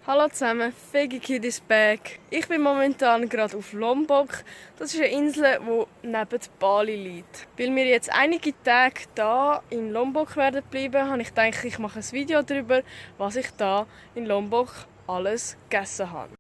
Hallo zusammen, Fegi Kid is back. Ich bin momentan gerade auf Lombok. Das ist eine Insel, die neben Bali liegt. Weil wir jetzt einige Tage hier in Lombok werden bleiben, habe ich gedacht, ich mache ein Video darüber, was ich hier in Lombok alles gegessen habe.